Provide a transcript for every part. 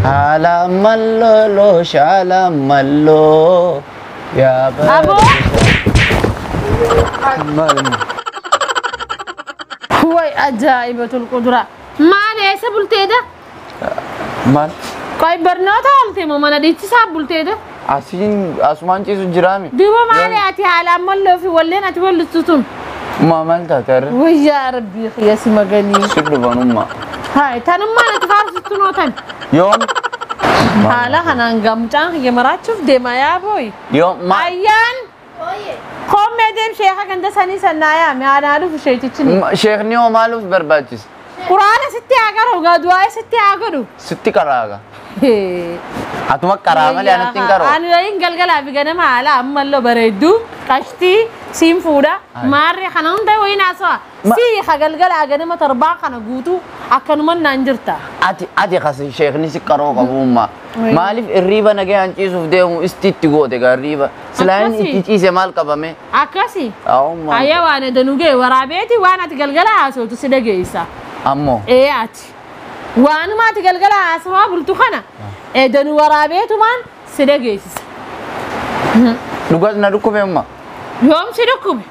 Haala malloo shaala malloo yaa Aboo. Maal? Way ajaa'ibatul quduraa. Maal eessa bulteedha? Maal? Qoy barnoota oolte moo mana dhiichisaa bulteedha? Asiin asumaan ciisu jiraami. Duuba maali ati haalaan malloo fi walleen ati wallistu tun? Ummaa maal taate har'a? Wayyaa rabbii kiyya si maganii. Si dhufanummaa. Haay tanummaan ati faarsistu nootan. Yoom? Haala kanaan gamcaan kiyya maraachuuf deema yaa booyi. Yoom? Maal? Ayyaan koomee deem sheeka ganda sanii sannaa yaame aanaa dhufu sheetichini. Sheekni hoo maaluuf barbaachisa? Quraana sitti haa qaru gaa du'aa sitti haa godhu. Sitti qaraaga. Atuma qaraa malee anatti hin qaroo. Ani wayin galgalaa fi ganama haala ammallee bareedduu qashtii siin fuudha maarree kana hunda wayin haasawa. Sii ha galgalaa ganama torbaa kana guutuu akkanumaan naan jirta. Ati kas sheekni si qaroo qabummaa. Maaliif irriiba nagayaan ciisuuf deemu isti itti goote gaa irriiba. Silaa inni itti ciise maal qabame? Akkasi. Awummaa. Ayyaa waan edanuu ga'e waraabeeti waan ati galgala haasawtu si dhageessa. Ammoo. Ee ati. Waanuma ati galgala haasawaa bultu kana edanuu waraabeetumaan si dhageessisa. Dhugaas na dhukkube umma. Yoom si dhukkube?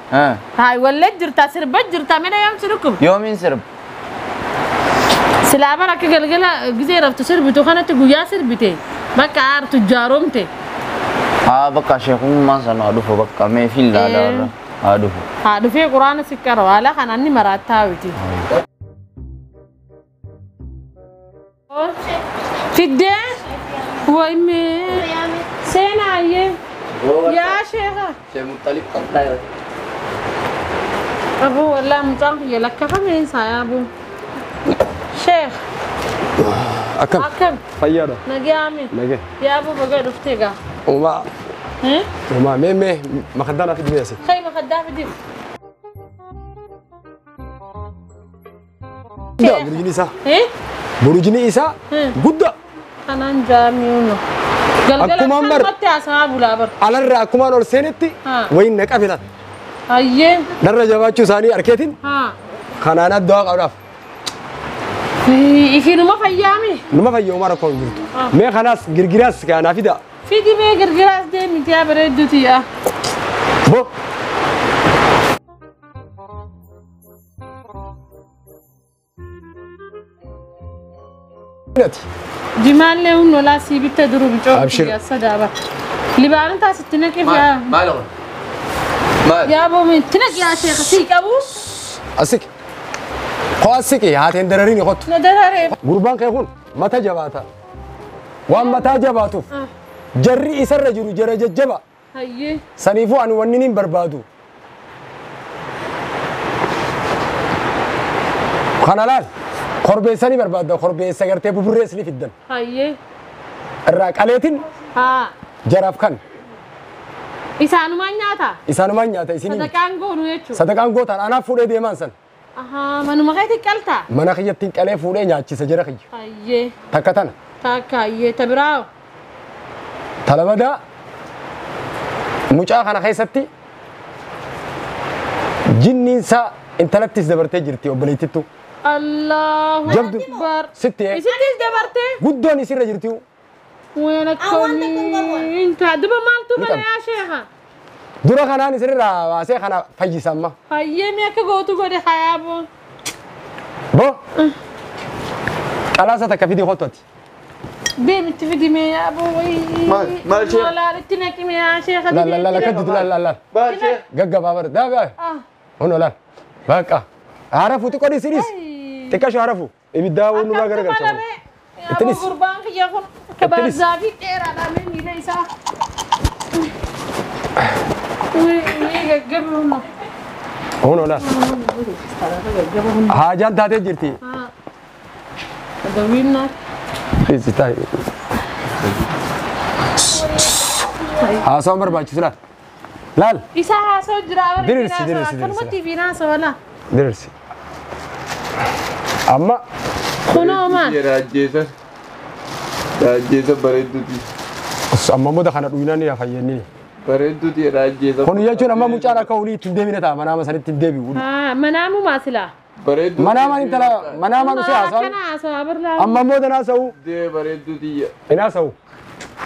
Haay wallee jirta sirba jirta mina yoom si dhukkube? Yoomiin sirba? Silaa bara akka galgala gizee raftu sirbitu kanatti guyyaa sirbite bakka aartu jaaromte. Haa bakka sheekummaan sana haa dhufu bakka mee fiin laalaa irra haa dhufu. Haa dhufee quraana si qara haala kanaan ni maraattaa miti. Fiddee way mee seenaayyee yaa sheeka. Sheekh Muttalib qabdaa. Aboo wallaahi mucaan kiyya lakkafameen isaa yaaboo. Sheekh Akkam? akkam Fayyaadha. nagaame Nagee. yaaboo baga dhuftee gaa. Uumaa. Uumaa mee mee makaddaa naaf fidi meesi. Kai makaddaa fidiif. Guddaa burjini isaa. Burjini isaa guddaa. Kanaan jaamiuno. Galgala Akkumaan bar- akkanumatti haasawaa bulaa bar. Alarraa akkumaan ol seenetti Haa. wayin na qabe laata. Hayyee. Narra jabaachuu isaanii arkeetiin Haa. kanaan adda qabuudhaaf. Ifinuma fayyaame. Numa fayya uumaa rakkoo hin jirtu. Mee kanaas girgiraas kanaa fida. Fidi mee girgiraas deemiti yaa bareedduti yaa. Bo. Jimaallee hun olaa sii bitta duru bicoo Abshir. sadaa bar. Libaana taasitti naqif yaa. Maal kun? Maal? Yaa boomi itti naqi yaa sheekha sii qabu. Asiki. Koo asiki haateen darariin kottu. Na dararee. Gurbaan kee kun mata jabaata. Waan mataa jabaatuuf jarri isarra jiru jara jajjaba. Hayyee. Saniifuu ani wanni hin barbaadu. Kana laal korbeessanii barbaadda korbeessa gartee buburrees ni fiddan. Hayyee. Irraa qaleetiin Haa. jaraaf kan Isaanumaan nyaata. isaanumaan nyaata isinii. Sadaqaan goonu jechuudha. Sadaqaan gootaan anaaf fuudhee deemaan san Ahaa manuma keetti qaltaa. mana kiyyattiin qalee fuudhee nyaachisa jara kiyya. Hayyee. Takka tana Takka hayyee ta biraa. talamadaa mucaa kana keessatti jinniinsaa intalattis dabartee jirti obboleettittu. Allahu Jabdu. Akbar. Sitti ee. Isittis dabartee. Guddoon isirra jirti. Waan akkamiin ta'a. Duba maaltu Ni bana qabdi. yaa sheekha. Dura kanaan isirraa baasee kana fayyisa amma. Hayyee mee akka gootu godhe hayaa boo. Bo. Qalaasa takka fidii kottu ati. Deem itti fidi mee yaa boo wayii. Maal? Maal sheekha? Maal itti naqi mee yaa sheekha. Laal laal laal akkatti laal laal laal. Maal sheekh? Gaggabaa bara. Daa daa. Ah. Hono laal. Bakka. Harafu xiqqoo dhiisi dhiisi. Xiqqasho harafu. Ibiddaa waan nurraa garagalcha. Yaa Itti boo dhisi. gurbaan kiyya kun akka Itti dhisi. baarzaa fi dheeraadha mee miila isaa. Wayii gaggaba humna. Hono laal. Haajaan taatee jirti. Dawiin naa. Dhiisi taa'i. Haasawaan barbaachisu laal. Laal. Isa haasa'u jira bara Diriirsi, diriirsi, akkanumatti fi haasa'u laa. Diriirsi. Amma Kunoo maal? Raajjeessa. Raajjeessa bareedduuti. amma muda kana dhuginaan ni fayyannii. Bareedduuti raajjeessa. Kun jechuun amma mucaan akka olii ittiin deebine ta'a manaama sanitti hin deebi'u. Manaamumaa silaa. Bareedduu. Manaamaan intala manaamaan usee haasa'u. Akkana haasawaa birlaa. Amma immoo danaa sa'u. Dee bareedduu tiyya. Hin haasa'u.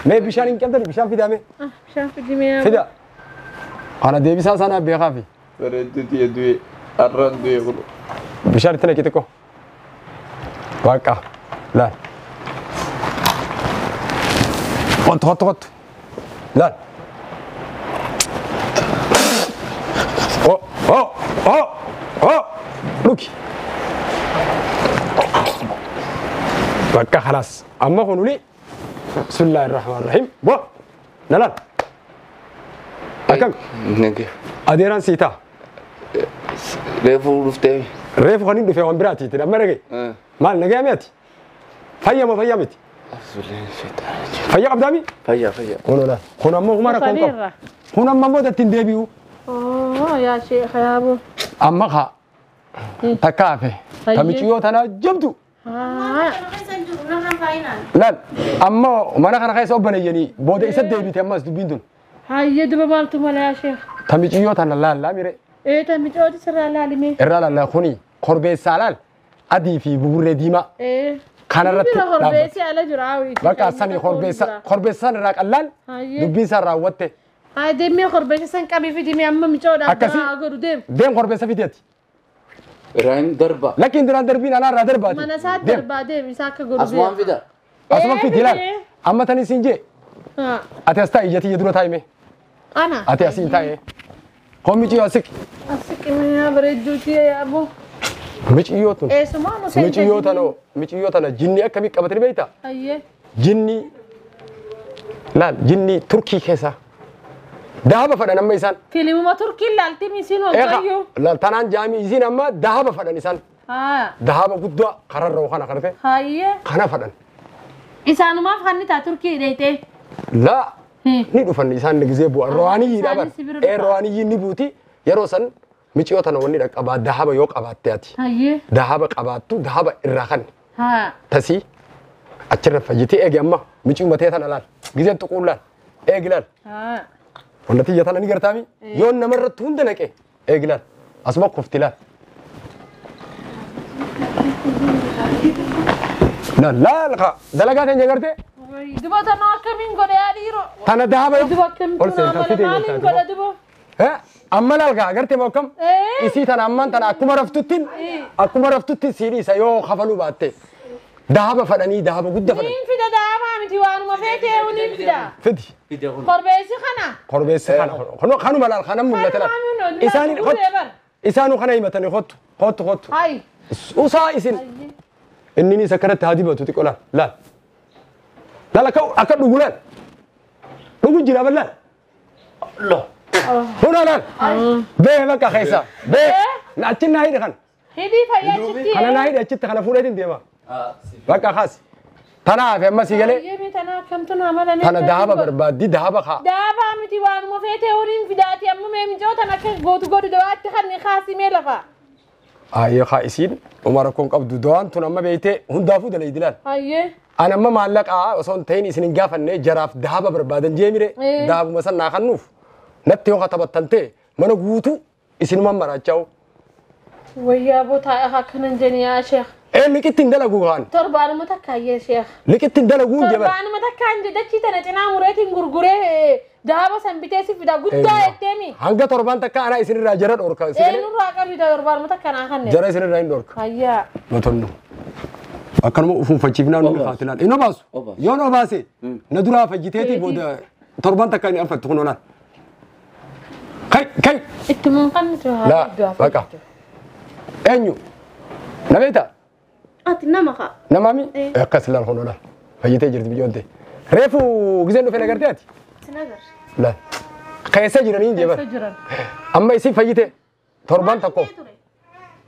Mee bishaan hin qabdani bishaan fidaame. Bishaan fidimee. Fida. Kana deebisaa sanaa beekaafi. Bareedduu tiyya du'e. Arraan du'e kun. Bishaan itti naqi xiqqoo. Waaqa. Laal. Kottu kottu kottu. Laal. Oh oh oh oh. Dhugi. Bakka khalaas. Amma kun uli. Bismillahirrahmanirrahim. Bo. Nalaal. Akkam. Nage. Adeeraan siitaa. Reefuu dhuftee. Reefu kan hin dhufe waan biraati. Amma dhagaye. Maal nagaya mi'ati? Fayya moo fayyaa miti? Fayyaa qabdaami? Fayyaa fayyaa. Kun ola. Kun ammoo kuma rakkoon qabu. Kun amma immoo ittiin deebi'u. Oo yaa sheekha yaaboo. Amma kaa takka hafe. Tamichiyyoo tanaa jabdu. Laal amma mana kana keessa obboleeyyanii booda isa deebite ammas dubbiin tun. Hayyee duba maaltu mala yaa sheekha? Tamichiyyoo tana laallaa mire. Ee tamichooti sirraa laalimee. Irraa laallaa kuni korbeessaa laal adii fi buburree diimaa. Kanarratti korbeessi ala jira hawwi. Bakka sani korbeessa korbeessaan irraa qallaan dubbiin isaa raawwatte. Haa deemee korbeessa san qabii fi deemee amma micoodhaan Akkasii godhu deem. Deem korbeessa fideeti. Irraan darba. Lakkiin duraan darbiin alaa irraa darbaati. Mana isaa darbaa deem isaa akka godhu. Asumaan fida. Asumaan fidi ilaal. Amma tani siin jee. Ati as taa'i ijatti dura taa'ime. Ana. Ati asiin taa'e. Koo miciyyoo asik. Asik miyaa bareedduuti yaaboo. Miciyyoo tun. Eessumaa nu seensa. Miciyyoo tana miciyyoo tana jinni akkamii qabatanii beektaa? Ayyee. Jinni laal jinni Turkii keessa. Dahaba fadhan amma isaan. Filimuma Turkii laalti misiin hojjayyuu. Laal tanaan jaamii isiin amma dahaba fadhan isaan. Dahaba guddaa kararra kana karate. Hayyee. Kana fadhan. Isaanumaaf kan taa Turkii dheeytee. Laa ni dhufan isaan gizee bu'an ro'aanii dhaban. Ee ro'aanii ni buuti yeroo san miciyyoo tana wanni dhaqqabaa dahaba yoo qabaatte ati. Hayyee. Dahaba qabaattu dahaba irraa kan. Tasii achirra fayyitee eegi amma miciyyuma tee tana laal gizeen tuquun laal eegi laal. Wanta tiyya tana ni gartaami yoon namarratti hunda naqe eegi laal asuma kufti laal. Laal laal kaa dalagaa teenya gartee. Duba tana akkamiin godhe yaa dhiiroo. Tana dahaba yoo. Duba akkamiin maaliin godhe duba. Amma laal kaa gartee moo akkam? Isii tana ammaan tana akkuma raftuttiin siidhi isa yoo kafaluu baatte. Dahaba fadhanii dahaba guddaa fadhanii. Niin fida dahabaa miti waanuma feetee niin fida. Fidi. Korbeessi kana. Korbeessi kana. Kanuma laal kanan mul'ate laal. Isaaniin kottu. Isaanuu kana himatanii kottu kottu kottu. Hayi. Usaa isin. Inni isa kanatti haa dibatu xiqqoo laal laal. Laal akka dhugu laal. Dhugu jira bal laal. Huna laal. Bee bakka keessa. Bee. Achi naa hidhe kana. Hidhii fayyaa achitti. Kana naa hidhe achitti kana fuudheetiin deema. Bakka kaas. Tanaaf amma si galee. Tana dahaba barbaaddi dahaba kaa. Dahaba miti waanuma feetee horiin fidaati amma mee mijoo tana akka gootu godhu dawaatti kan kaasimee lafa. Ayyee kaa isiin dhuma rakkoon qabdu dawaan tun amma beeytee hundaafuu dalaydi laal. Ayyee. An amma maallaqaa osoo hin ta'in isin hin gaafanne jaraaf dahaba barbaadan jeemire dahabuma san naa kennuuf natti yoo taphattan ta'e mana guutuu isinumaan maraachaa. Wayyaa bootaa akkanan jeni yaa sheekh. Ee liqitti hin dalaguu kaan. Torbaanuma takka ayyee sheekh. Liqitti hin dalaguu jabal. Torbaanuma takka hin dachii tana cinaa mureetiin gurguree dahaba san bitee si fida guddaa jetteemi. Hanga torbaan takka anaa isinirraa jara dhorka. Ee nurraa qabi torbaanuma takka naa kanne. Jara isinirraa hin dhorka. Ayyaa. Matonno. Akkanuma ufuunfachiifnaa nu faatinaan. Inni obaasu. Yoon obaase na duraa fayyiteetii booda torbaan takka inni anfattu kun olaan. Kai kai. Itti muunqanni tura. Laa baqa. Eenyu? Na beektaa? Ati nama kaa. Namaami? Akkas laal kun olaan. Fayyitee jirti biyyoonte. Reefu giseen dhufe nagartee ati? Sinagar. Laal. Keessa jiranii jeban. Amma isin fayyite torbaan tokko.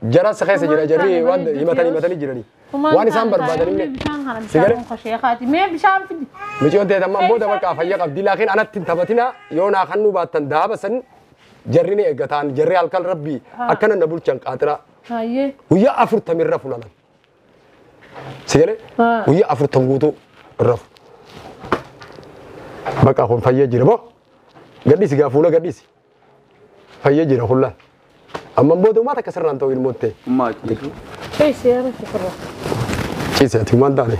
Jaras keessa jira jarri waan himatanii jiranii. Waan isaan barbaadan illee. Sigale? Mee bishaan fidi. Miciyoon ta'e ammaan booda bakka fayya qabdi laakiin anatti hin taphatina yoo naa kan nu baattan dahaba san jarri ni eeggataan jarri halkan rabbii akkana na bulchan qaaxiraa. Hayyee. Guyyaa 40 irra fulalan. Sigale? Guyyaa 40 guutuu irra fu. Bakka kun fayya jira boo. Gadhiisi gaa fuula gadhiisi. Fayya jira hullaan. Amman booda uumaa takka sirraan ta'uu ilmootte. Ummaa ciisu. Ciisi yaa rabbi firra. Ciise ati waan taane.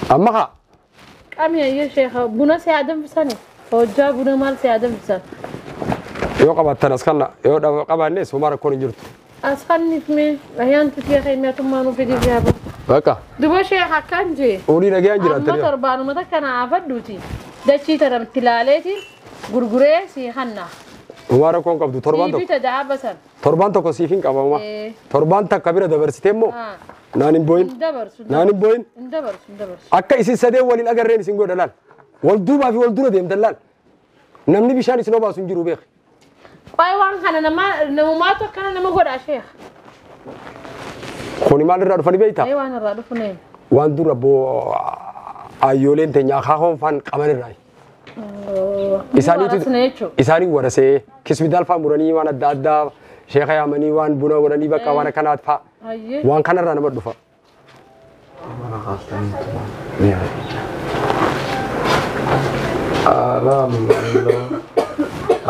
Amma haa. Qami ayyee sheekha buna si haa danfisani. Hojjaa buna maal si haa danfisan? Yoo qabaattan as kana yoo qabaannes homaa rakkoon hin jirtu. As kanniif mee ayyaantu tiya keemiyaatummaa nuuf fidiif yaaba. Bakka. Duba sheekha akkan jee. Olii nagayaan Amma jiraattanii. torbaanuma takka na afadhuuti. Dachii tanatti ilaaleeti gurguree si hanna. Homaa rakkoon qabdu torbaan Sii tokko. bita daaba san. Torbaan tokko siif hin qabama. Eh. Torbaan takka bira dabarsitee immoo Ah. naan hin boo'in. Hin dabarsu. Naan hin boo'in. Hin dabarsu hin dabarsu. Akka isin sadeen waliin agarreen isin godha laal. Wal duubaa fi wal dura deemtan laal. Namni bishaan isin obaasu hin jiru beeki. Waa'ee waan kana nama namumaatu akkana nama godha sheekha. Kuni maal irraa dhufani beektaa? Waa'ee waan irraa dhufu neema. Waan dura boo ayyooleen teenya akaakoon faan qaban irraa. Isaaniitu isaanii warasee kismidaal faa muranii waan adda addaa sheeka yaamanii waan buna godhanii bakka waan akkanaat faa waan kanarraa nama dhufa.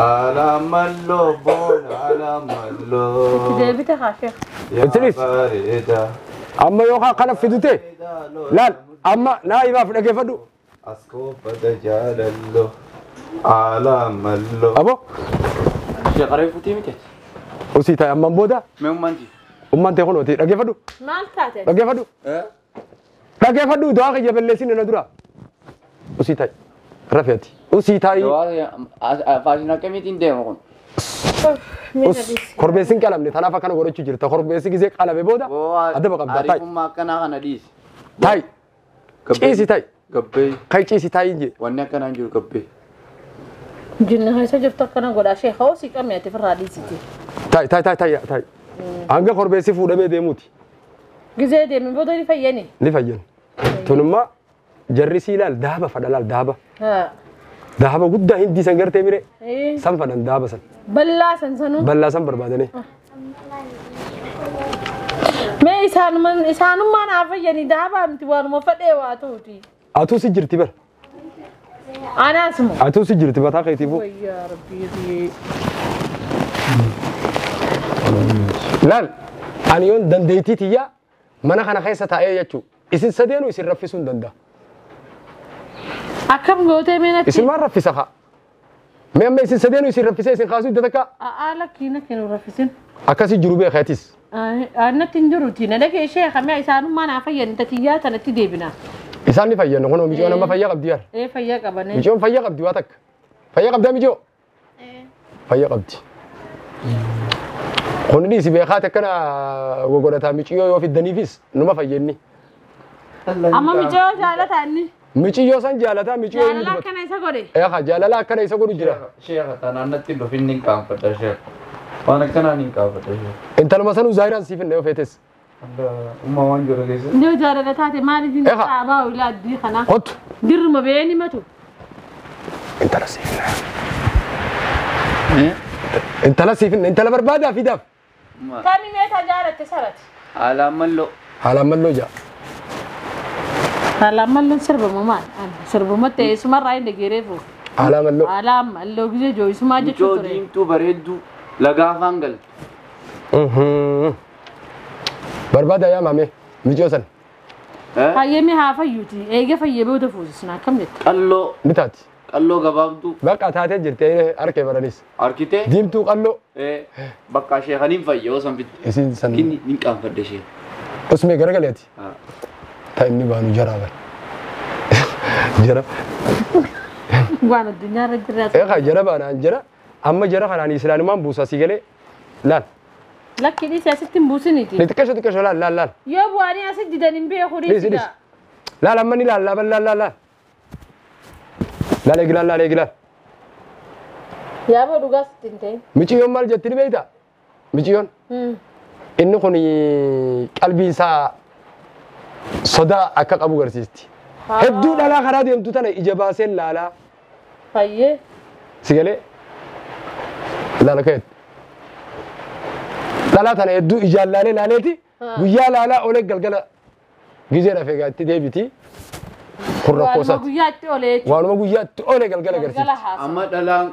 Alamallo boona alamallo. Deebite haa sheekha. Idris. Bareeda. Amma yoo kana fidute laal amma naa ibaaf dhageeffadhu. Askoofata jaalallo. Alamallo. Abo Sheekharee fuutii miti. usii taa'e ammaan booda Mee ummanti? ummaan ta'e kunooti dhageeffadhu Maal taate? dhageeffadhu dhageeffadhu du'aa kiyya balleessin na dura. Usii taa'e rafeeti usii taa'e. Faashinaa akkamiitiin deema kun? Korbeessin qalamne tanaaf akkana godhachuu jirta korbeessi gisee qalame booda adaba qabda taa'i Ariifummaa akkanaa kana dhiisi. taa'i ciisi taa'i Gabbee. kai ciisi taa'i hin jee Wanni akkanaa hin jiru gabbee. Jinni keessa jirtu akkana godha sheekha osii qabne ati firraa dhiisiti. taa'i taa'i taa'i taa'i taa'i hanga korbeessi fuudhamee deemuuti Gizee deeme booda ni fayyani. ni fayyan tunummaa jarri sii ilaal daaba fadha laal daaba daaba guddaa hindii san gartee mire san fadhan daaba san Bal'aa san sanuu. bal'aa san barbaadanii Mee isaanummaan haa fayyani daabaa miti waanuma fadhee waa ta'uti. atuu si jirti bar Anaas moo. atuu si jirti mataa keetiifuu Wayyaa rabbii. laal ani yoon dandeettii tiyyaa mana kana keessa taa'ee jechuu isin sadeenuu isin raffisuu hin danda'a. Akkam gootee mee natti? Isin maal raffisa haa? Mee amma isin sadeenuu isin raffisee isin kaasuu idda takka A'aa lakkii natti nu raffisin. akkasii jiru beekeetis. Natti hin jiruti na dhagee sheekha mee isaanummaan haa fayyani tatiyyaa tanatti deebina. Isaan ni fayyanna kunoo micoon amma fayyaa qabdi yaar. Ee fayyaa qabane. Micoon fayyaa qabdi waa takka. Fayyaa qabdaa micoo? Fayyaa qabdi. Kun dhiisi beekaati akkana gogodhataa miciyyoo yoo fiddaniifis numa fayyanni. Amma micoo jaalataa inni. Miciyyoo san jaalataa miciyyoo inni Jaalala dubbatu. akkana isa godhe. Eegaa jaalala akkana isa godhu jira. Sheekha tanaan natti hin dhufin ni qaanfadha sheekha. Waan akkanaa ni qaanfadha sheekha. Intaluma sanuu zaayiraan siif hin yoo feetes. Ummaa waan jiru keessa. Yoo jaalala taate maaliif hin Eegaa. dhaabaa olaa addii kana? Kottu. Dirruma ba'ee ni matu. Intala siif hin. Intala siif hin intala barbaadaa fidaaf. Kami meetaa jaalatte sarati? Alamallo. Haalaan malloo jaa. Haalaan malloon sirbama maal? Sirbama ta'e sumarraa hin dhageereefu. Haalaan malloo. Haalaan malloo gisee jooyisumaa jechuu Micoo ture. diimtuu bareedduu lagaa afaan galte. Barbaada yaa maamee micoo san Fayyamee haa fayyuuti. Eega fayyee booda fuusisna akkam jette? Qalloo ni taati. qalloo gabaabduu Bakka taatee jirti harkee baranis. harkitee Diimtuu qalloo bakka sheekaniin fayya yoo san fidde. isin san Kinni ni qaanfadhe sheekha. usmee garagaleeti. Ta inni baanu jaraa bara. Jara. Waan addunyaa irra jiraatu. Eegaa jara baanaan jara amma jara kanaan islaanumaan buusaa si galee laal. Lakki dhiisi asitti hin buusiniiti. Ni xiqqeesho xiqqeesho laal laal laal. Yoo bu'anii asitti didan hin beeku Dhiisi dhiisi dhiisi. Laal amma ni laal laal laal laal laal. Laal eegi laal laal eegi laal. Yaaboo dhugaa sitti hin ta'in. Miciyyoon maal jetti ni beektaa? Miciyyoon inni kun qalbiin isaa sodaa akka qabu garsiisti. Hedduu dhalaa karaa deemtu tana ija baaseen laalaa Fayyee. si galee laala ka'eet. Dhalaa tana hedduu ijaan laalee laaleeti guyyaa laalaa olee galgala gizee rafee gaatti deebiti. Kun rakkoo Waanuma isaati. guyyaatti olee jechuudha. Waanuma guyyaatti olee galgala Galgala garsiisti. haasa. Amma dhalaan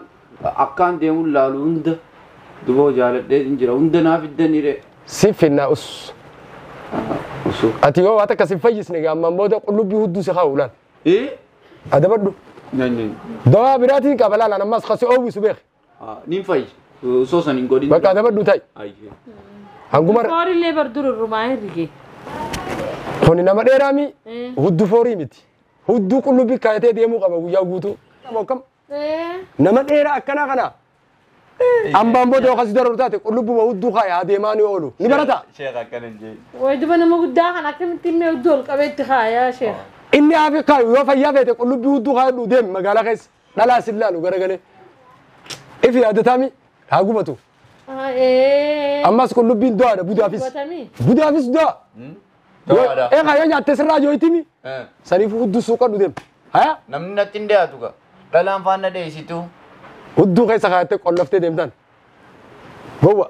akkaan deemuun laalu hunda Duboo jaaladhee hin jira. Hunda naaf iddanii Si finnaa us. Ati yoo waan takka si fayyisne gaammaan booda qullubbii hudduu si kaa'u laal. Adabadhu. Dawaa biraatiin qaba laal ammas kasi oowwisu beek. Niin fayyi. Osoo san hin godhin. Bakka adabadhu ta'i. Hanguma. Foorillee bar dur irrumaa herrige. Kuni nama dheeraami hudduu foorii miti. Hudduu qullubbii kaayatee deemuu qaba guyyaa guutuu. Nama dheeraa akkanaa kana. Ambaan booda yoo kasi daru taate qullubbuma hudduu kaaya adeemaa ni oolu. Ni barata. Sheekh akkana hin jee. Wayi duba nama guddaa kan akkamitti mee hudduu ol qabeetti kaayaa sheekh. Inni haafi kaayu yoo fayyaa feete qullubbii hudduu kaayadhu deemi magaalaa keessa dhalaa sin laalu garagalee. Ifi yaadatami haa gubatu. Ammas qullubbiin du'aadha budaafis. Budaafis du'a. Du'aadha. Eegaa yoo nyaatte sirraa jooytimi. Saniif hudduu suuqadhu deemi. Haya. Namni natti hin dhiyaatu gaa. Dhalaan faana dheessitu. Hudduu keessa kaayattee qolloftee deemtan. Gowwa.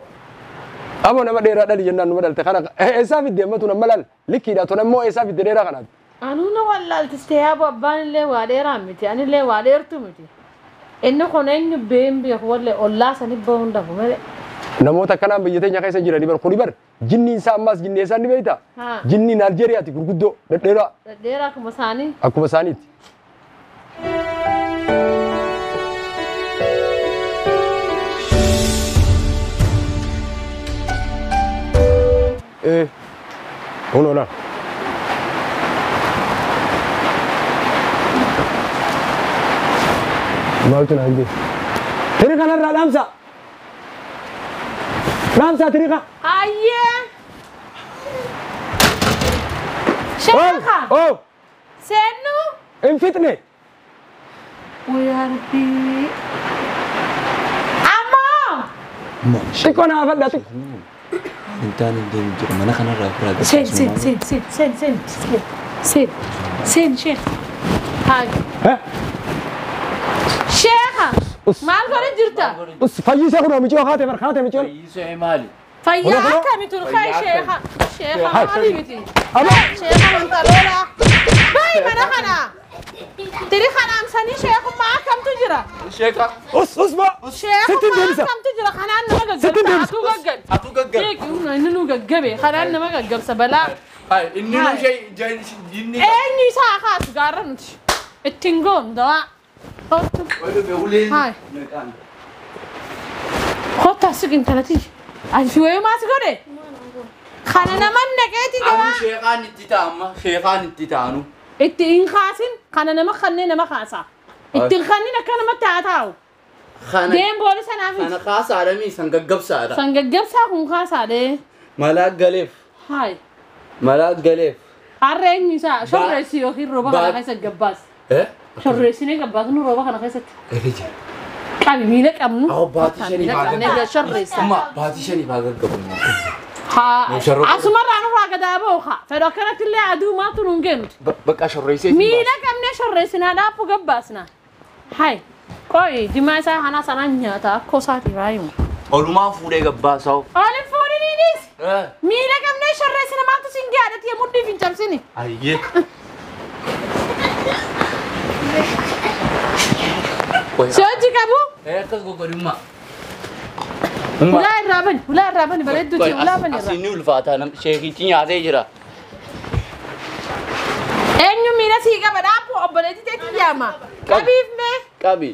Aboo nama dheeraa dhali jennaan numa dhalte kana eessaa fidde ammatu nama laal likkiidha tun ammoo eessaa fidde dheeraa kanaati. Anuu na wallaaltistee yaaboo abbaan illee waa dheeraa miti ani illee waa dheertu miti. Inni kun eenyu been beeku wallee ollaa sani bahuun dhabu malee. Namoota akkanaan biyya teenya keessa jiranii bar kuni bar jinniin isaa ammaas jinnii isaan ni beektaa? Jinniin Aljeeriyaati gurguddoo dhedheeraa. Dhedheeraa akkuma isaanii. Akkuma isaaniiti. Uno la. Maaltu naan jee? Tiriqa kanarraa dhaamsa. Dhaamsa tiriqa. Ayyee. Sheekha. Oh. Seennu. Hin fixne. Yaa Rabbi. Ammoo. Xiqqoo naa fadha xiqqoo. Intaan hin deemu jira mana kanarraa ofirraa Seen seen seen seen seen seen seen seen sheekh. Haa. Sheekha. Maal godhe jirta? Us fayyisee kunoo miciyoo kaate bar kaate miciyoon. Fayyisee maali? Fayyaa akkami tun kai sheekha. Sheekha maali miti? Sheekha mantaloola. Bayi mana kana. Tiri kanaamsanii sheekummaa akkamtu jira? Sheekha. Us us ba. Sheekummaa akkamtu jira? Kanaan nama gaggabsa. Atuu gaggabe. Atuu gaggabe. Sheekhi inni nu gaggabe. Kanaan nama gaggabsa balaa. Inni nu shee jinni. Eenyu isaa kaasu gaarra nuti. Ittiin goonu dawaa. Kottu. Hai. Kottu as intalati. Ani fi wayii maas godhe? Kana nama naqeeti dawaa. Sheekhaan itti ta'a amma. Sheekhaan itti ta'anu. Itti hin kaasin kana nama kanneen nama kaasa. Itti hin kannin akka namatti haa taa'u. Deem boolisa naaf. Kana kaasaadha mii san gaggabsaadha. San gaggabsaa kun kaasaadhe. Malaa galeef. Hai. Malaa galeef. Har'a eenyu isaa shorreessi yookiin rooba kana keessa gabbaas. Shorreessinee gabbaasnu rooba kana keessatti. Qabi miila qabnu. Baatii shanii baa gaggabnu. Shorreessa. Baatii shanii baa gaggabnu. Asumarraa nurraa gadaa booka. Fedhu akkanatti illee aduu maaltu nuun kennuti. Bakka shorreessee. Miila qabnee shorreessinaa dhaabbu gabbaasna. Hai. Qoyi jimaa isaa kanaa sanaan nyaata akkoo isaatii raayimu. Olumaan fuudhee gabbaasaa. Olin fuudhiniinis. Miila qabnee shorreessina maaltu siin gaadhati mudhiif hin cabsini. Ayyee. Si hojii qabu? Akkas goggodhummaa. Ulaa irraa bani, ulaa irraa bani bareedduuti, ulaa bani irraa. Asiin ni ulfaata, sheekichi nyaatee jira. Eenyu miila sii qaba dhaabbu obboleettii teetii yaama. Qabiif mee? Qabi.